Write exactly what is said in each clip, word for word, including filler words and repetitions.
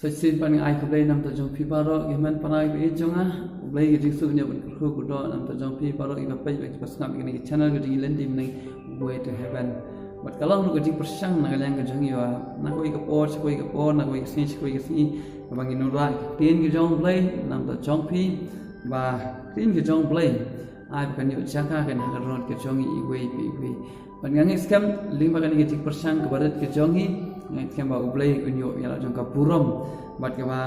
Sa shisien pat nga ai khublei namar jong phi baroh ki hynmen para ki jong nga. Khublei ki jingsuk ñiew ban kyrkhu kyrdoh namar jong phi baroh kiba peit bad kiba sngap ïa kane ka channel ka jong i Lynti Bneng Way to Heaven. Bad ka long ruh ka jingpyrshang na ka liang ka jong i ba na kawei ka por sha kawei ka por, na kawei ka sngi sha kawei ka sngi, kaba ngin wanrah ïa ka ktien ka jong U Blei namar jong phi, ba ka ktien ka jong U Blei ai ba kan ïoh jaka kan ha ka dohnud ka jong i iwei pa iwei. Bad nga ngeit skhem lyngba kane ka jingpyrshang kaba rit ka jong i, nga ngeit skhem ba U Blei un ïoh ïa la jong ka burom. Bad kaba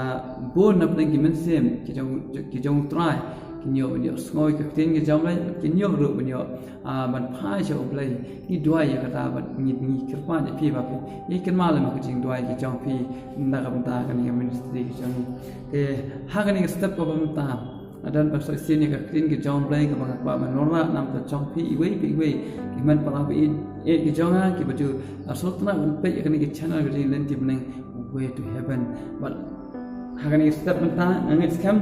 bun na pdeng ki mynsiem ki jong, ki jong U Trai kin ïoh ban ïohsngew ïa ka ktien ka jong U Blei, kin ïoh ruh ban ïoh, ah, ban phai sha U Blei. Ngi duwai ïa kata bad ngi, ngi kyrpad ïa phi ba phi ïa kynmaw lem ha ka jingduwai ka jong phi na ka bynta kane ka ministry ka jong i. Te ha kane ka step kaba mynta, nga don ban sa shisien ïa ka ktien ka jong U Blei kaba nga kwah ban wanrah namar jong phi iwei pa iwei, ki hynmen para ba ïeit, ïeit ki jong nga kiba ju, ah, sngewtynnat ban peit ïa kane ka channel ka jong i Lynti Bneng Way to Heaven. Bad ha kane ka step mynta nga ngeit skhem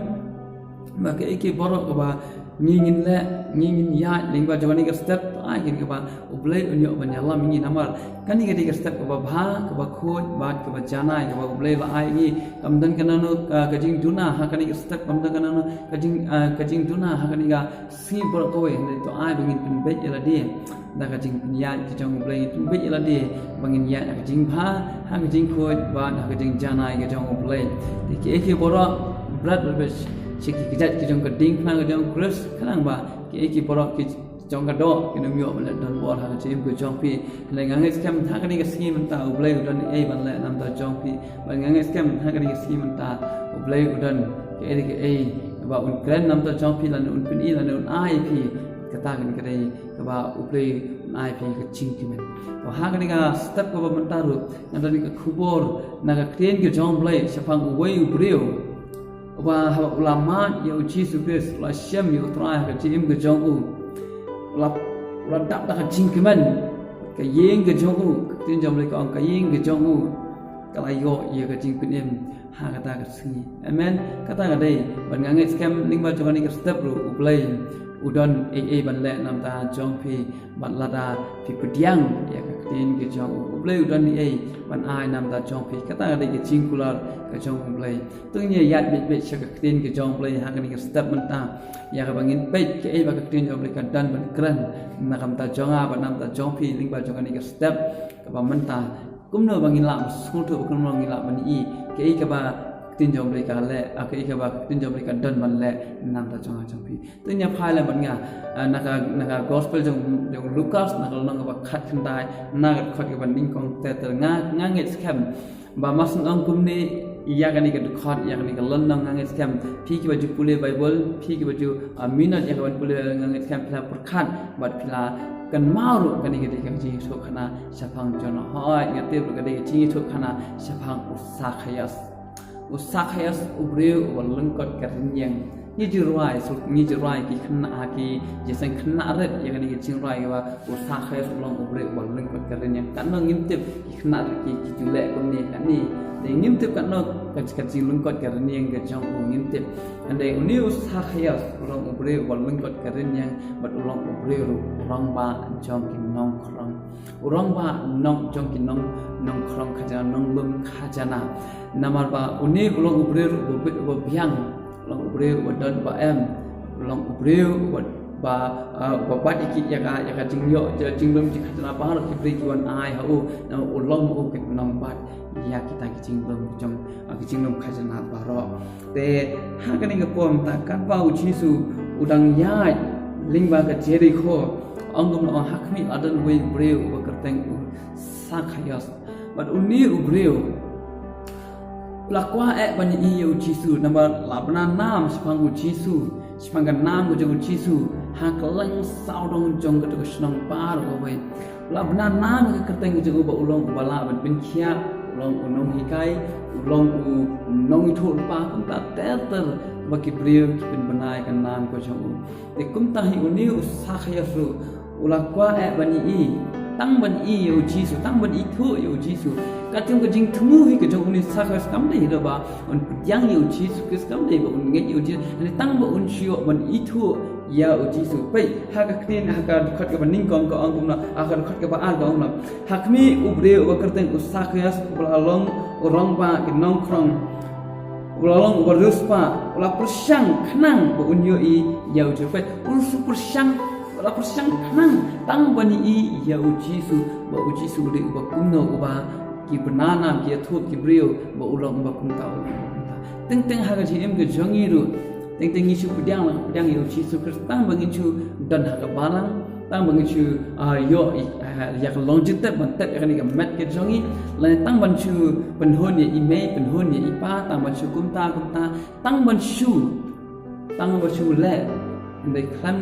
ba kaei kaei baroh kaba ngi ngin leh, ngi ngin ïaid lyngba jong kane ka step, ai kin kaba U Blei un ïoh ban ïalam ïa ngi namar kane ka dei ka step kaba bha, kaba khuid bad kaba janai kaba U Blei la ai ïa ngi. Kam don kano kano, ah, ka jingduna ha kane ka step, kam don kano kano ka jing, ah, ka jingduna ha kane ka sngi baroh kawei. Hynrei to ai ba ngin pynbeit ïa lade da ka jingpynïaid ka jong U Blei, ngin pynbeit ïa lade ba ngin ïaid ha ka jingbha, ha ka jingkhuid bad ha ka jingjanai ka jong U Blei. Te kiei kiei baroh bret bret sha ki kjat ki jong ka diengphna ka jong U Khrist, khnang ba kiei kiei baroh ki jong ka doh kin ym ïoh ban leh donbor ha ka jingim ka jong phi. Hynrei nga ngeit skhem ha kane ka sngi mynta U Blei u don ei ban leh namar jong phi. Bad nga ngeit skhem ha kane ka sngi mynta U Blei u don kaei kaei ba un kren namar jong phi lane un pyni lane un ai phi. Kata kan ka dei kaba U Blei un ai phi ka jingkmen. To ha kane ka step kaba mynta ruh nga don ka khubor na ka ktien ka jong U Blei shaphang uwei u briew uba haba u la mad ïa U Jisu Khrist, u la shem ïa U Trai ha ka jingim ka jong u, u la, u la dap da ka jingkmen. Ka ïing ka jong u, ka ktien jong U Blei ka ong ka ïing ka jong u ka la ïoh ïa ka jingpynim ha kata ka sngi. Amen. Kata ka dei, bad nga ngeit skhem lyngba jong kane ka step ruh U Blei u don ei ei ban leh namar jong phi. Bad lada phi pdiang ïa ka ktien ka jong u, U Blei u don ei ei ban ai namar jong phi. Kata ka dei ka jingkular ka jong U Blei. To ngin ïaid beit beit sha ka ktien ka jong U Blei ha kane ka step mynta, ïa kaba ngin peit kaei ba ka ktien jong U Blei ka don ban kren na ka bynta jong nga bad namar jong phi lyngba jong kane ka step kaba mynta. Kumno ba ngin lah ban sngewthuh, kumno ngin lah ban i kaei kaba ka ktien jong U Blei ka leh, ah, kaei kaba ka ktien jong U Blei ka don ban leh namar jong nga jong phi. To ngin ïa phai lem bad nga, ah, na ka, na ka gospel jong, jong Lukas, na ka lynnong kaba khatkhyndai, na ka dkhot kaba nyngkong ter ter. Nga, nga ngeit skhem ba mar shu ong kumne ïa kane ka dkhot, ïa kane ka lynnong, nga ngeit skhem phi kiba ju pule Baibl, phi kiba ju, ah, minot ïa ka ban pule Baibl, nga ngeit skhem phi la pyrkhat bad phi la kynmaw ruh kane ka dei ka jingïathuhkhana shaphang Jonah. Hooid, nga tip ruh ka dei ka jingïathuhkhana shaphang u Sakhaios. U Sakhaios u briew uba lyngkot ka rynïeng. Ngi ju rwai, ngi ju rwai ki khynnah ha ki jingïaseng khynnah rit ïa kane ka jingrwai kaba u Sakhaios u long u briew uba lyngkot ka rynïeng. Katno ngim tip ki khynnah rit ki, ki ju leh kumne katne. Te ngim tip katno ka, ka jinglyngkot ka rynïeng ka jong u, ngim tip. Hynrei une u Sakhaios u long u briew uba lyngkot ka rynïeng bad u long u briew ruh u rangbah jong ki nongkhrong. U rangbah nong jong ki nong, nongkhrong khajana, nonglum khajana. Namar ba une u long u briew uba bit uba biang, u long u briew uba don uba em, u long u briew uba, ba, ah, uba bat ïa ki, ïa ka, ïa ka jingïoh, ïa ka jinglum jingkhajana baroh ki briew ki wan ai ha u, namar u long u ki nongbat ïa kita ki jinglum jong, ah, ki jinglum khajana baroh. Te ha kane ka por mynta katba u Jisu u dang ïaid lyngba ka Jerikho, ong kumno, ong ha khmih la don uwei u briew uba kyrteng u Sakhaios. Bad une u briew u la kwah eh ban ïohi ïa u Jisu, namar la bna nam shaphang u Jisu, shaphang ka nam ka jong u Jisu ha kylleng sawdong jong kata ka shnong baroh kawei. La bna nam ka kyrteng ka jong u ba u long uba lah ban pynkhiah, u long u nonghikai, u long u nongïathuhlypa, kumta ter ter ba ki briew ki pynbna ïa ka nam ka jong u. Te kumta hi une u Sakhaios ruh u la kwah eh ban ïohi, tang ban ïohi ïa u Jisu, tang ban ithuh ïa u Jisu. Ka jong ka jingthmu hi ka jong une u Sakhaios kam dei hi ba un pdiang ïa u Jisu Khrist, kam dei ba un ngeit ïa u Jisu, hynrei tang ba un shu ïoh ban ithuh ïa u Jisu. Peit ha ka ktien, ha ka dkhot kaba nyngkong ka ong kumno, ha ka dkhot kaba ar ka ong kumno. Ha khmih u briew uba kyrteng u Sakhaios uba la long u rangbah ki nongkhrong, u la long uba riewspah, u la pyrshang khnang ba un ïohi ïa u Jisu. U la pyrshang, u la pyrshang khnang tang ban ïohi ïa u Jisu, ba u Jisu u dei uba kumno, uba ki bnai nam ki ïathuh ki briew ba u long uba kumta, u long uba kumta. Teng teng ha ka jingim ka jong ngi ruh, teng teng ngi shu pdiang la pdiang ïa u Jisu Khrist tang ba ngin shu don ha ka balang, tang ba ngin shu, ah, ïoh, ah, ïa ka long jingtep ban tep ïa kane ka met ka jong ngi, lane tang ban shu pynhun ïa i mei, pynhun ïa i pa, tang ban shu kumta kumta, tang ban shu, tang ban shu leh, hynrei khlem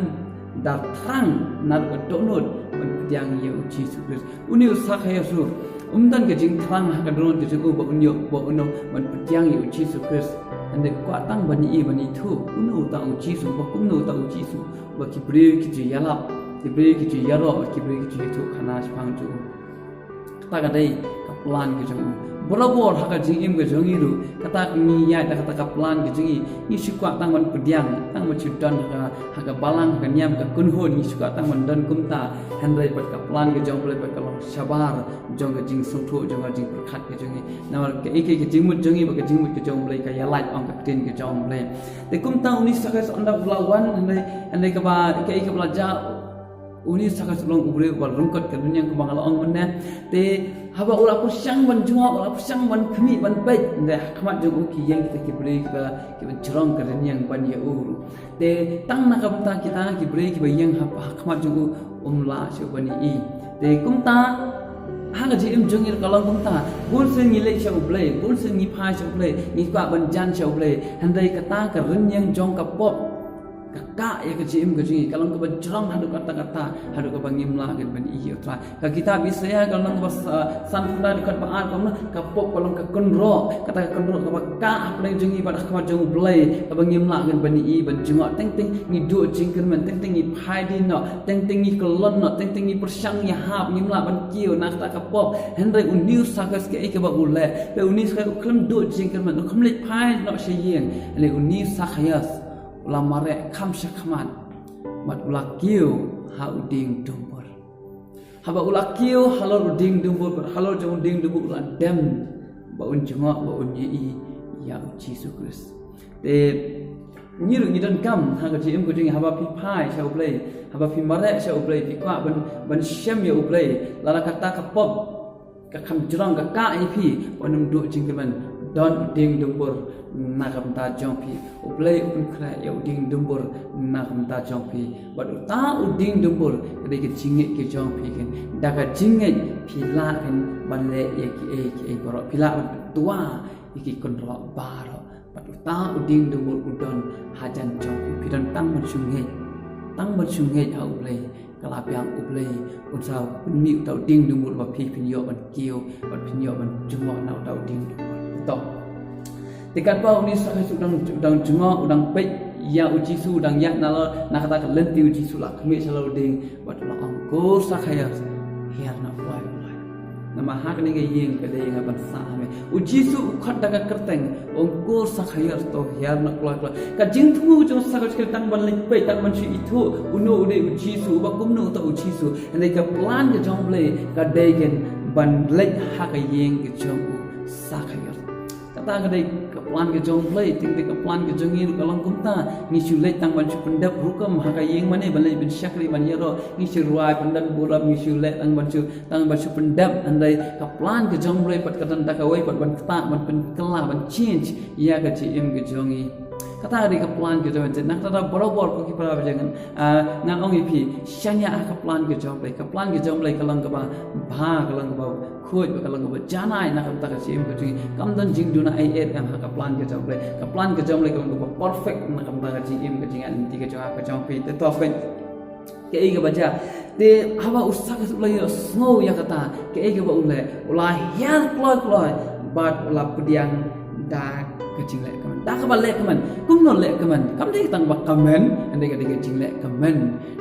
da thrang naduh ka dohnud ban pdiang ïa u Jisu Khrist. Une u Sakhaios ruh um don ka jingthrang ha ka dohnud ka jong u ba un ïoh, ba un ïoh ban pdiang ïa u Jisu Khrist. Hynrei u kwah tang ban ïohi, ban ithuh uno uta u Jisu, ba kumno uta u Jisu, ba ki briew ki ju ïalap, ki briew ki ju ïaroh, ki briew ki ju ïathuh khana shaphang jong u. Kata ka dei ka plan ka jong u. Barabor ha ka jingim ka jong ngi ruh, kata ka ngi ïaid da kata ka plan ka jong ngi, ngi shu kwah tang ban pdiang, tang ban shu don ha ka, ha ka balang, ha ka niam, ha ka kynhun, ngi shu kwah tang ban don kumta. Hynrei pat ka plan ka jong u Blei pat ka long shabar jong ka jingsngewthuh, jong ka jingpyrkhat ka jong ngi. Namar kaei kaei ka jingmut jong ngi bad ka jingmut ka jong u Blei ka ïalait, ong ka ktien ka jong u Blei. Te kumta une u Sakhaios ynda u la wan, hynrei, hynrei kaba, kaei kaba la jia, une u Sakhaios u long u briew uba ryngkat ka rynïeng kumba nga la ong mynne. Te haba u la pyrshang ban jngoh, u la pyrshang ban khmih ban peit, hynrei ha khmat jong u ki ïeng kita ki briew kiba, kiba jrong ka rynïeng ban ïa u ruh. Te tang na ka bynta kita ki briew kiba ïeng ha, ha khmat jong u, um lah shuh ban ïohi. Te kumta ha ka jingim jong ngi ruh ka long kumta. Bun sien ngi leit sha u Blei, bun sien ngi phai sha u Blei, ngi kwah ban jan sha u Blei, hynrei kata ka rynïeng jong ka pop ka kah ïa ka jingim ka jong ngi, ka long kaba jrong haduh katta katta, haduh kaba ngim lah kin ban ïohi ïa u Trai. Ka kitab Isaïah ka lynnong kaba sa-, sanphew khyndai dkhot ba ar ka ong, ka pop ka long ka kynroh, kata ka kynroh kaba kah hapdeng jong ngi bad ha khmat jong u Blei, kaba ngim lah kin ban ïohi ban jngoh. Teng teng ngi duh jingkyrmen, teng teng ngi phai dien noh, teng teng ngi kyllon noh, teng teng ngi pyrshang ïahap, ngim lah ban kiew na kata ka pop. Hynrei une u Sakhaios kaei kaba u leh? Te une u Sakhaios u khlem duh jingkyrmen, u khlem leit phai noh sha ïing. Hynrei une u Sakhaios u la mareh kham sha khmat bad u la kiew ha u dieng dumbur. Haba u la kiew halor u dieng dumbur, halor jong u dieng dumbur u la dem ba un jngoh, ba un ïohi ïa u Jisu Khrist. Te ngi ruh ngi donkam ha ka jingim ka jong ngi, haba phi phai sha u Blei, haba phi mareh sha u Blei, phi kwah ban, ban shem ïa u Blei, lada kata ka pop ka kham jrong ka kah ïa phi, wat nym duh jingkyrmen, don u dieng dumbur na ka bynta jong phi. U Blei u pynkhreh ïa u dieng dumbur na ka bynta jong phi. Bad uta u dieng dumbur ka dei ka jingngeit ka jong phi kan. Da ka jingngeit phi lah kan ban leh ïa kiei kiei baroh, phi lah ban duwai ïa ki kynroh baroh. Bad uta u dieng dumbur u don hajan jong phi. Phi don tang ban shu ngeit, tang ban shu ngeit ha u Blei. Ka la biang u Blei un sa pynmih uta u dieng dumbur ba phi phin ïoh ban kiew bad phin ïoh ban jngoh na uta u dieng dumbur. To. Te katba une u Sakhaios u dang, u dang jngoh, u dang peit ïa u Jisu, u dang ïaid nalor, na kata ka lynti u Jisu la khmih shalor u dieng bad u la ong, ko Sakhaios, hiar noh kloi kloi. Namar ha kane ka ïing ka dei ïa nga ban sah ha me. U Jisu u khot da ka kyrteng, u ong, ko Sakhaios, to hiar noh kloi kloi. Ka jingthmu jong u Sakhaios ka dei tang ban leit peit, tang ban shu ithuh uno u dei u Jisu, uba kumno uta u Jisu. Hynrei ka plan ka jong u Blei ka dei kan ban leit ha ka ïing ka jong u Sakhaios. Kata ka dei ka plan ka jong u Blei, teng teng ka plan ka jong ngi ruh ka long kumta. Ngi shu leit tang ban shu pyndep rukom ha ka ïing mane, ban leit ban shakri ban ïaroh, ngi shu rwai pyndon burom, ngi shu leh tang ban shu, tang ban shu pyndep, hynrei ka plan ka jong u Blei pat ka don da kawei pat, ban ktah, ban pynkylla, ban change ïa ka jingim ka jong ngi. Kata ka dei ka plan ka jong u Blei. Na kata barabor ko ki para bangeit, ah, ngan ong ïa phi, shaniah ha ka plan ka jong u Blei. Ka plan ka jong u Blei ka long kaba bha, ka long kaba khuid, ka long kaba janai na ka bynta ka jingim ka jong ngi. Kam don jingduna ei ei em ha ka plan ka jong u Blei. Ka plan ka jong u Blei ka long kaba perfect na ka bynta ka jingim ka jingïaid lynti ka jong nga ka jong phi. Te to phi, kaei kaba jia? Te haba u Sakhaios u la ïohsngew ïa kata, kaei kaba u leh? U la hiar kloi kloi bad u la pdiang da ka jingleh kmen. Da kaba leh kmen. Kumno leh kmen? Kam dei tang ba kmen, hynrei ka dei ka jingleh kmen.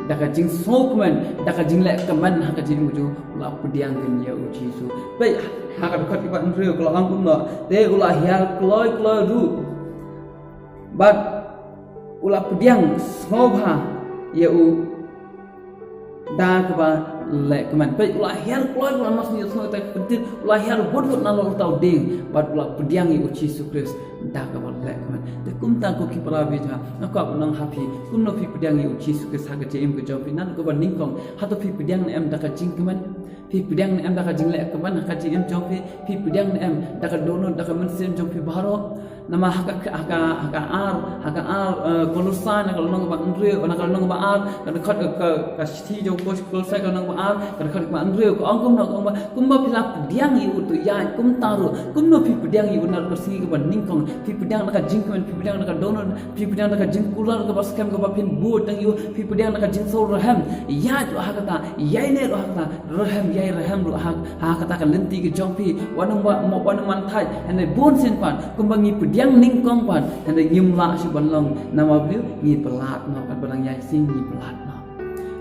Da ka jingsngewkmen, da ka jingleh kmen ha ka jingim u la pdiang kein ïa u Jisu. Peit ha ka dkhot kaba hynriew ka la ong kumno? Te u la hiar kloi kloi ruh bad u la pdiang sngewbha ïa u da kaba leh kmen. Peit, u la hiar kloi, u la mas ni sngewthuh ta ka ktien, u la hiar wut wut na lor tau ding, bad u la pdiang ïa u Jisu Khrist da kaba leh kmen. Te kumta ko ki para bangeit, nga kwah ban ong ha phi, kumno phi pdiang ïa u Jisu Khrist ha ka jingim ka jong phi, na kaba nyngkong, hato phi pdiang ne em da ka jingkmen? Phi pdiang ne em da ka jingleh kmen ha ka jingim jong phi? Phi pdiang ne em da ka dohnud, da ka mynsiem jong phi baroh? Namar ha ka, ha ka, ha ka ar, ha ka ar, eh, Kolosai, na ka lynnong ba hynriew, na ka lynnong ba ar, ka dkhot ka, ka, ka shithi jong Kol-, Kolosai ka lynnong ba ar, ka dkhot ba hynriew, ka ong kumno, ka ong ba, kumba phi la pdiang ïa uto u ïaid, kumta ruh kumno phi pdiang ïa u na ka sngi kaba nyngkong. Phi pdiang da ka jingkmen, phi pdiang da ka dohnud, phi pdiang da ka jingkular kaba skhem kaba phin bud tang ïa u, phi pdiang da ka jingsngew rhem. Ïaid ruh ha kata, ïaineh ruh ha kata, rhem, ïai rhem ruh ha, ha kata ka lynti ka jong phi. Wat nym wa-, mo-, wat nym man thait, hynrei bun sien pat, kumba ngi pdiang nyngkong pat, hynrei ngim lah shuh ban long, namar balei? Ngi palat noh, katba dang ïaid sing ngi palat noh.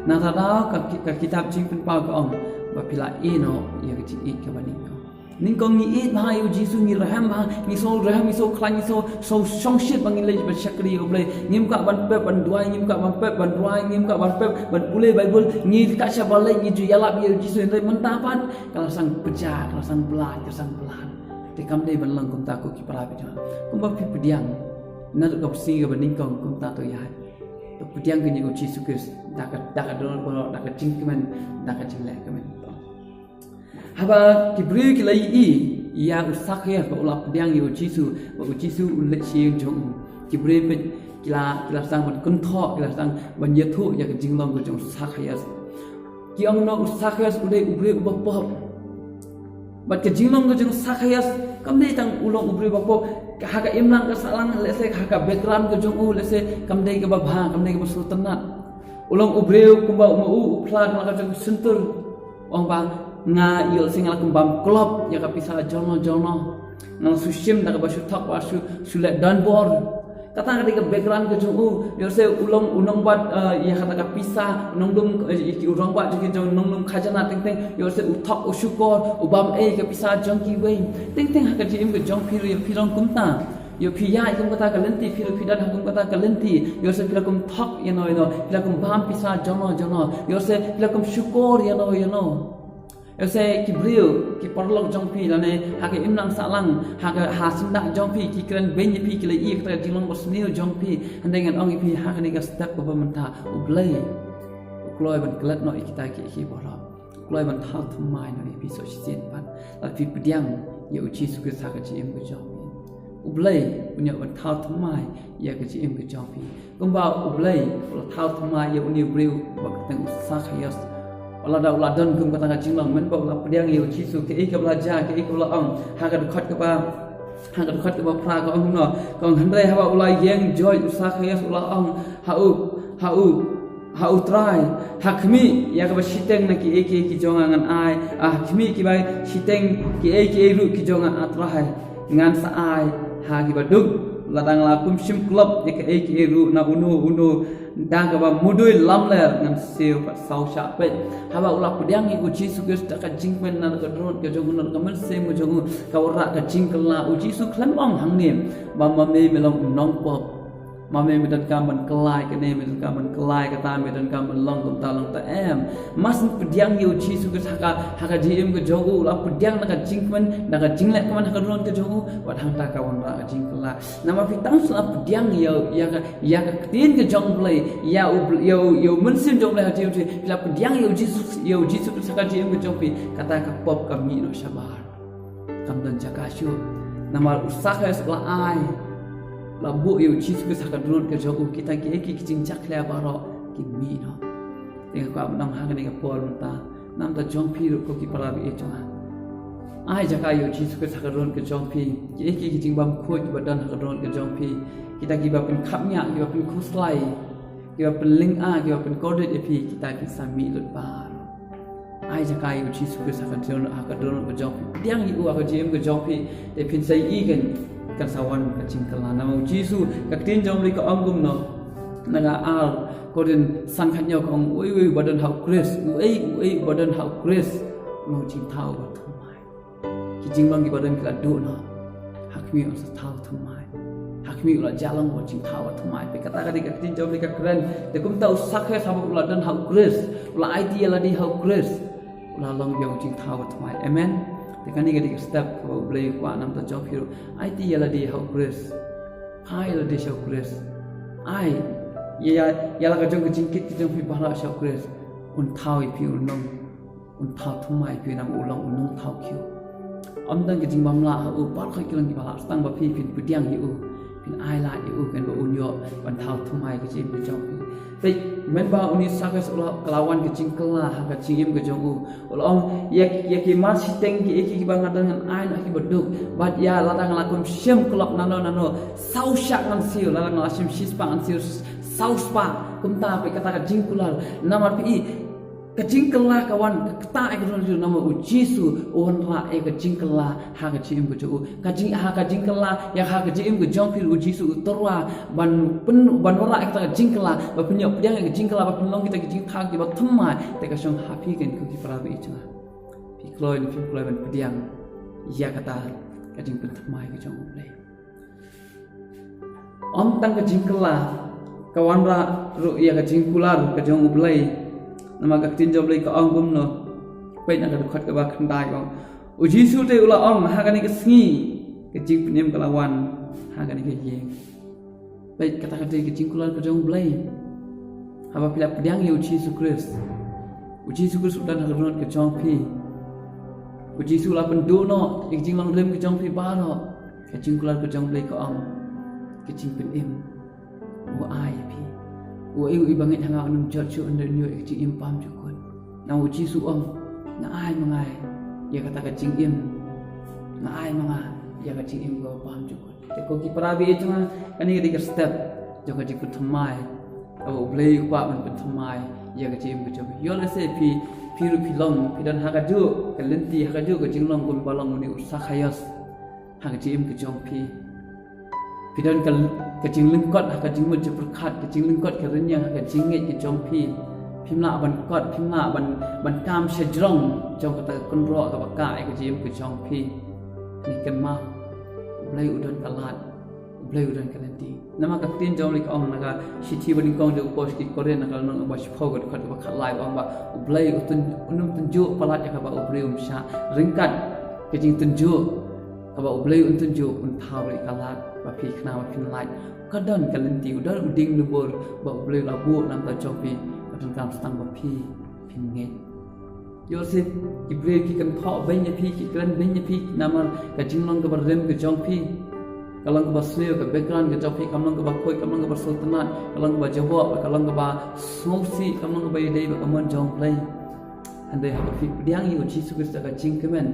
Nangta daw ka ki-, ka kitab Jingpynpaw ka ong ba phi la ïeh noh ïa ka jingïeit kaba nyngkong. Nyngkong ngi ïeit bha ïa u Jisu, ngi rhem bha, ngi sngew rhem, ngi sngew khlaiñ, ngi sngew, sngew shongshit ba ngin leit ban shakri ïa U Blei. Ngim kwah ban pep ban duwai, ngim kwah ban pep ban rwai, ngim kwah ban pep ban pule Baibl. Ngi kat shaba leit ngi ju ïalap ïa u Jisu, hynrei mynta pat ka la sdang pjah, ka la sdang blad, ka la sdang blad. Te kam dei ban long kumta ko ki para bangeit. Kumba phi pdiang naduh ka sngi kaba nyngkong, kumta to ïaid. To pdiang kane ïa u Jisu Khrist da ka, da ka dohnud baroh, da ka jingkmen, da ka jingleh kmen. Haba ki briew ki la ïohi ïa u Sakhaios ba u la pdiang ïa u Jisu, ba u Jisu un leit sha ïing jong u, ki briew peit ki la, ki la sdang ban kynthoh, ki la sdang ban ïathuh ïa ka jinglong ka jong u Sakhaios. Ki ong noh, u Sakhaios u dei u briew uba pop. Bad ka jinglong ka jong u Sakhaios kam dei tang u long u briew uba pop. Ha ka imlang ka sahlang, lehse ha ka background ka jong u, lehse kam dei kaba bha, kam dei kaba sngewtynnat. U long u briew kumba u ma u, u phla na ka jong ka shyntur. U ong ba nga ïoh lehse nga la kum bam klop ïa ka pisa jong no jong no. Nga la shu shim da kaba shu thok, ba shu, shu leh donbor. Kata ka dei ka background ka jong u. Ïoh lehse u long u nongbat, eh, ïa kata ka pisa, u nongdum, eh, ïa ki u rangbah jong ki jong nongdum khajana teng teng. Ïoh lehse u thok, u shukor, u bam ei ka pisa jong kiwei. Teng teng ha ka jingim ka jong phi ruh ïa phi long kumta. Ïoh phi ïaid kum kata ka lynti, phi ruh phi don ha kum kata ka lynti. Ïoh lehse phi la kum thok ïa no ïa no, phi la kum bam pisa jong no jong no. Ïoh lehse phi la kum shukor ïa no ïa no. Ïoh lehse ki briew, ki paralok jong phi lane ha ka imlang sahlang, ha ka, ha syndah jong phi, ki kren beiñ ïa phi, ki la ïohi ïa kata ka jinglong basniew jong phi. Hynrei ngan ong ïa phi ha kane ka step kaba mynta, U Blei u kloi ban klet noh ïa kita kiei kiei baroh. Kloi ban thaw thymmai noh ïa phi sa shisien pat. Lada phi pdiang ïa u Jisu Khrist ha ka jingim ka jong phi, U Blei un ïoh ban thaw thymmai ïa ka jingim ka jong phi. Kumba U Blei u la thaw thymmai ïa une u briew ba kyrteng u Sakhaios. Lada u la don kum kata ka jinglong, mynba u la pdiang ïa u Jisu, kaei kaba la jia, kaei kaba la ong, ha ka dkhot kaba, ha ka dkhot kaba phra ka ong kumno, ka ong, hynrei haba u la ïeng joit u Sakhaios u la ong ha u, ha u, ha u Trai, ha khmih ïa kaba shiteng na kiei kiei ki jong nga ngan ai, ha khmih kiba shiteng kiei kiei ruh ki jong nga, ah Trai, ngan sa ai ha kiba duk. Lada nga la kum shim klop ïa kaei kaei ruh na uno uno, da kaba mudui lamler ngan siew pat saw shah. Peit, haba u la pdiang ïa u Jisu Khrist da ka jingkmen, na ka dohnud ka jong u, na ka mynsiem ka jong u, ka wanrah ka jingkylla. U Jisu khlem ong hangne ba ma me me long u nongpop. Ma me me donkam ban kylla ïa kane, me donkam ban kylla ïa kata, me donkam ban long kumta long ta, em. Mar shu pdiang ïa u Jisu Khrist ha ka, ha ka jingim ka jong u, u la pdiang da ka jingkmen, da ka jingleh kmen ha ka dohnud ka jong u, wat hangta ka wanrah ka jingkylla. Namar phi tang shu la pdiang ïa, ïa ka, ïa ka ktien ka jong U Blei, ïa u, ïa u, ïa u Mynsiem jong U Blei ha ka jingim jong phi, phi la pdiang ïa u Jisu, ïa u Jisu Khrist ha ka jingim ka jong phi, kata ka pop ka mih noh shabar. Kam don jaka shuh. Namar u Sakhaios u la ai, u la buh ïa u Jisu Khrist ha ka dohnud ka jong u, kita kiei kiei ki jingjakhlia baroh ki mih noh. Te nga kwah ban ong ha kane ka por mynta, namar ta jong phi ruh ko ki para baieit jong nga, ai jaka ïa u Jisu Khrist ha ka dohnud ka jong phi. Kiei kiei ki jingbymkhuid kiba don ha ka dohnud ka jong phi, kita kiba pynkhapngiah, kiba pynkhuslai, kiba pynlynga, kiba pynkordit ïa phi, kita kin sa mih lut baroh. Ai jaka ïa u Jisu Khrist ha ka dohnud, ha ka dohnud ka jong phi. Pdiang ïa u ha ka jingim ka jong phi, te phin sa ïohi kan, kan sa wan ka jingkylla. Namar u Jisu, ka ktien jong U Blei ka ong kumno, na ka ar Korinth san khathynñiew ka ong, uei uei uba don ha u Khrist, uei uei uba don ha u Khrist, u long jingthaw ba thymmai. Ki jinglong kiba don ki la duh noh. Ha khmih un sa thaw thymmai. Ha Mih u la jah long u jingthaw ba thymmai. Peit kata ka dei ka ktien jong u Blei ka kren. Te kumta u Sakhaios haba u la don ha u Khrist, u la aiti ïa lade ha u Khrist, u la long biang u jingthaw ba thymmai. Amen. Te kane ka dei ka step kaba u Blei u kwah na ka bynta jong phi ruh. Aiti ïa lade ha u Khrist. Phai ïa lade sha u Khrist. Ai ïa, ïa la ka jong ka jingkit ka jong phi baroh sha u Khrist. Un thaw ïa phi, un long, un thaw thymmai phi, namar u long u nongthaw khiew. Ym don ka jingbym lah ha u, baroh ki long kiba lah, tang ba phi phin pdiang ïa u, phin ai lad ïa u, khnang ba un ïoh ban thaw thymmai ka jingim ka jong phi. Peit, mynba une u Sakhaios u la, ka la wan ka jingkylla ha ka jingim ka jong u, u la ong, ïa, ïa ki mar shiteng kiei kiei kiba nga don ngan ai noh ha kiba duk. Bad ïa lada nga la kum shim khlok nano nano saw shah ngan siew, lada nga la shim shispah ngan siew saw spah. Kumta peit kata ka jingkular. Namar phi i, ka jingkylla ka wan, ka ktah ïa ka dohnud jong u, namar u Jisu u wanrah ïa ka jingkylla ha ka jingim ka jong u. Ka jing, ha ka jingkylla ïa ha ka jingim ka jong phi, u Jisu u tyrwa ban pyn, ban wanrah ïa kata ka jingkylla, ba phin ïoh pdiang ïa ka jingkylla, ba phin long kita ki jingthaw kiba thymmai. Te ka shong ha phi kein ko ki para baieit jong nga. Phi kloi ne phim kloi ban pdiang ïa kata ka jingpynthymmai ka jong u Blei. Ym tang ka jingkylla, ka wanrah ruh ïa ka jingkular ka jong u Blei. Namar ka ktien jong u Blei ka ong kumno? Peit na ka dkhot kaba khyndai ka ong, u Jisu te u la ong, ha kane ka sngi ka jingpynim ka la wan ha kane ka ïing. Peit kata ka dei ka jingkular ka jong u Blei. Haba phi la pdiang ïa u Jisu Khrist, u Jisu Khrist u don ha ka dohnud ka jong phi. U Jisu u la pynduh noh ïa ka jinglong rim ka jong phi baroh. Ka jingkular ka jong u Blei ka ong, ka jingpynim u ai ïa phi. U ai, u ai ba ngeit ha nga, un ym jot shuh, un ym ïoh ïa ka jingim bymjukut. Namar u Jisu u ong, nga ai ma nga ïa kata ka jingim. Nga ai ma nga ïa ka jingim kaba bymjukut. Te ko ki para baieit jong nga, kane ka dei ka step jong ka jingpynthymmai kaba u Blei u kwah ban pynthymmai ïa ka jingim ka jong phi. Ïoh lehse phi, phi ruh phi long, phi don ha kajuh ka lynti, ha kajuh ka jinglong kumba long une u Sakhaios ha ka jingim ka jong phi. Phi don ka, ka jinglyngkot ha ka jingmut jingpyrkhat, ka jinglyngkot ka rynïeng ha ka jingngeit ka jong phi. Phim lah ban kot, phim lah ban, ban kam shajrong jong kata ka kynroh kaba kah ïa ka jingim ka jong phi. Ngi kynmaw, u Blei u don ka lad, u Blei u don ka lynti. Namar ka ktien jong u Blei ka ong na ka shithi banyngkong jong u Paul sha ki Korinth, na ka lynnong ba shiphew, ka dkhot kaba khatlai, ka ong ba u Blei u tyn, un ym tynjuh palat ïa kaba u briew um shah. Ryngkat ka jingtynjuh kaba u Blei un tynjuh, un thaw ruh ïa ka lad ba phi, khnang ba phin lait. Ka don ka lynti, u don u dieng nubur ba u Blei u la buh na ka bynta jong phi, ka donkam tang ba phi phin ngeit. Ïoh shisha ki briew ki kynthoh beiñ ïa phi, ki kren beiñ ïa phi namar ka jinglong kaba rim ka jong phi. Ka long kaba sniew ka background ka jong phi, kam long kaba khuid, kam long kaba sngewtynnat, ka long kaba jaboh, ka long kaba sngewsih, kam long kaba ïadei bad ka mon jong u Blei. Hynrei haba phi pdiang ïa u Jisu Khrist da ka jingkmen,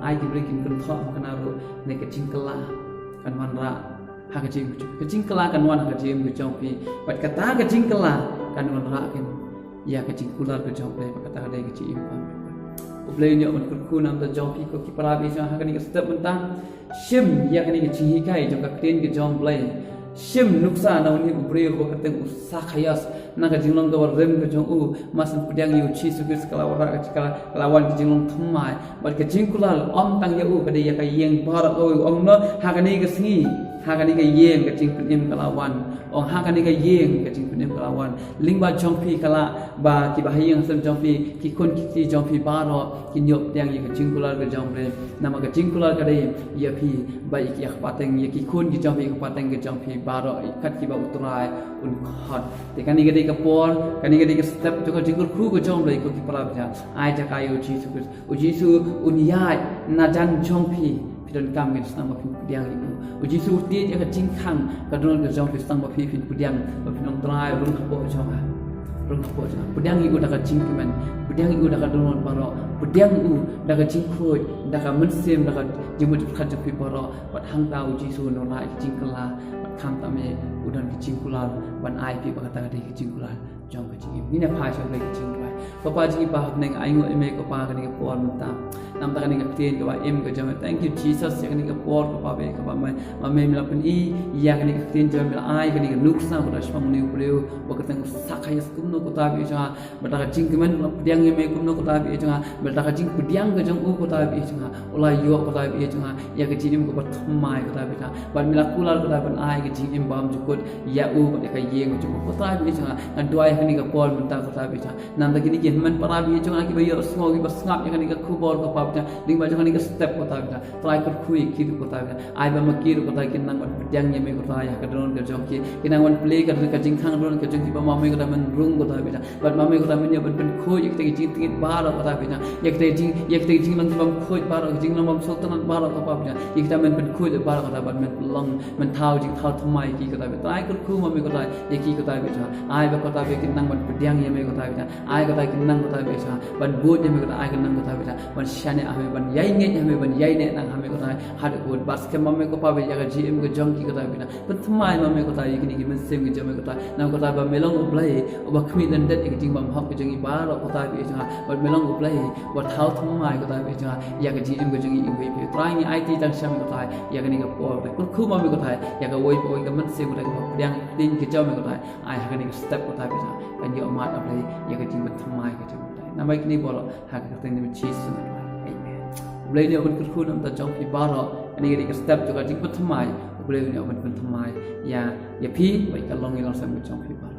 ai ki briew kin kynthoh, kane ruh ne ka jingkylla kan wanrah ha ka jingim ka jong phi. Ka jingkylla kan wan ha ka jingim ka jong phi. Bad kata ka jingkylla kan wanrah kein ïa ka jingkular ka jong u Blei, bad kata ka dei ka jingim bymjukut. U Blei un ïoh ban kyrkhu na ka bynta jong phi ko ki para baieit jong nga ha kane ka step mynta. Shim ïa kane ka jinghikai jong ka ktien ka jong u Blei. Shim nuksa na une u briew ba kyrteng u Sakhaios, na ka jinglong kaba rim ka jong u, mar shu pdiang ïa u Jisu Khrist ka la wanrah ka, ka la wan ka jinglong thymmai. Bad ka jingkular ym tang ïa u, ka dei ïa ka ïing baroh kawei. U ong noh, ha kane ka sngi, ha kane ka ïing ka jingpynim ka la wan. U ong ha kane ka ïing ka jingpynim ka la wan. Lyngba jong phi ka lah ba kiba ha ïing ha sem jong phi, ki khun ki kti jong phi baroh kin ïoh pdiang ïa ka jingkular ka jong u Blei. Namar ka jingkular ka dei ïa phi bad ïa ki, ïa ka pateng, ïa ki khun ki jong phi, ïa ka pateng ka jong phi baroh, kat kiba u Trai un khot. Te kane ka dei ka por, kane ka dei ka step jong ka jingkyrkhu ka jong u Blei ko ki para bangeit. Ai jaka ïa u Jisu Khrist. U Jisu un ïaid na jan jong phi, phi donkam ngin sdang ba phin pdiang ïa u. U Jisu u tied ïa ka jingkhang ka dohnud ka jong phi sdang ba phi phin pdiang, ba phin ong Trai rung hapoh jong nga. Rung hapoh jong nga. Pdiang ïa u da ka jingkmen, pdiang ïa u da ka dohnud baroh, pdiang ïa u da ka jingkhuid, da ka mynsiem, da ka jingmut jingpyrkhat jong phi baroh. Bad hangta u Jisu un wanrah ïa ka jingkylla, bad khamtam eh u don ka jingkular ban ai phi ba kata ka dei ka jingkular jong ka jingim. Ngin ïa phai sha u Blei ka jingduwai. Ko Pa jong ngi ba ha bneng, ainguh ïa me ko Pa kane ka por mynta. Namar kane ka ktien kaba im ka jong me. Thank you Jesus, ïa kane ka por kaba me, kaba me, ba me la pyni ïa kane ka ktien jong me, la ai kane ka nuksa ko Trai shaphang une u briew ba ka tang u sakhi ïa kumno ko Trai ba ïeit jong nga, bad da ka jingkmen u la pdiang ïa me kumno ko Trai ba ïeit jong nga, bad da ka jingpdiang ka jong u ko Trai ba ïeit jong nga, u la ïoh ko Trai ba ïeit jong nga ïa ka jingim kaba thymmai ko Trai ba ïeit jong nga. Bad me la kular ko Trai ban ai ka jingim bymjukut ïa u bad ïa ka ïing ka jong u ko Trai ba ïeit jong nga. Ngan duwai ha kane ka por mynta ko Trai ba ïeit jong nga. Namar kine ki hynmen para ba ïeit jong nga kiba ïohsngew, kiba sngap ïa kane ka khubor ko Trai ba ïeit jong nga, lyngba jong kane ka step ko Trai ba ïeit jong nga. Trai kyrkhu ïa ki ruh ko Trai ba ïeit jong nga. Ai ba ma ki ruh ko Trai kin nang ban pdiang ïa me ko Trai ha ka dohnud ka jong ki, kin nang ban plie ka, ka jingkhang dohnud ka jong ki, ba ma me ko Trai men rung ko Trai ba ïeit jong nga. Bad ma me ko Trai men ïa ban pynkhuid ïa kita ki jingtngit baroh ko Trai ba ïeit jong nga. Ïa kita ki jing, ïa kita ki jinglong bymkhuid baroh, ki jinglong bymsuk tynnat baroh ko Trai ba ïeit jong nga. Ïa kita men pynkhuid baroh ko Trai, bad men pynlong, men thaw jingthaw thymmai ïa ki ko Trai ba ïeit jong nga. Trai kyrkhu ma me ko Trai ïa ki ko Trai ba ïeit jong nga. Ai ba ko Trai ba kin nang ban pdiang ïa me ko Trai ba ïeit jong nga. Ai ko Trai kin nang ko Trai ba ïeit jong nga ban bud ïa me ko Trai, ai kin nang ko Trai ba ïeit jong nga ban shaniah ha me, ban ïaineh ha me, ban ïaineh nang ha me ko Trai. Haduh kaba bad skhem ma me ko Trai ba ïeit jong nga, ïa ka jingim ka jong ki ko Trai ba ïeit jong nga. Pynthymmai ma me ko Trai ïa kine ki mynsiem ki jong me ko Trai. Namar ko Trai ba me long U Blei uba khmih lyndet ïa ka jingbymhok ka jong ngi baroh ko Trai ba ïeit jong nga. Bad me long U Blei uba thaw thymmai ko Trai ba ïeit jong nga ïa ka jingim ka jong ngi iwei pa iwei. Trai ngi aiti tang sha me ko Trai ïa kane ka por. Kyrkhu ma me ko Trai ïa kawei pa kawei ka mynsiem ko Trai kaba pdiang ïa ka ktien ka jong me ko Trai. Ai ha kane ka step ko Trai ba ïeit jong nga kan ïoh mad, A Blei, ïa ka jingpynthymmai ka jong me ko Trai. Namar kine baroh ha ka kyrteng jong me Jisu ngan duwai. Amen. U Blei un ïoh ban kyrkhu na ka bynta jong phi baroh. Kane ka dei ka step jong ka jingpynthymmai. U Blei un ïoh ban pynthymmai ïa, ïa phi bad ïa ka longïing longsem ka jong phi baroh.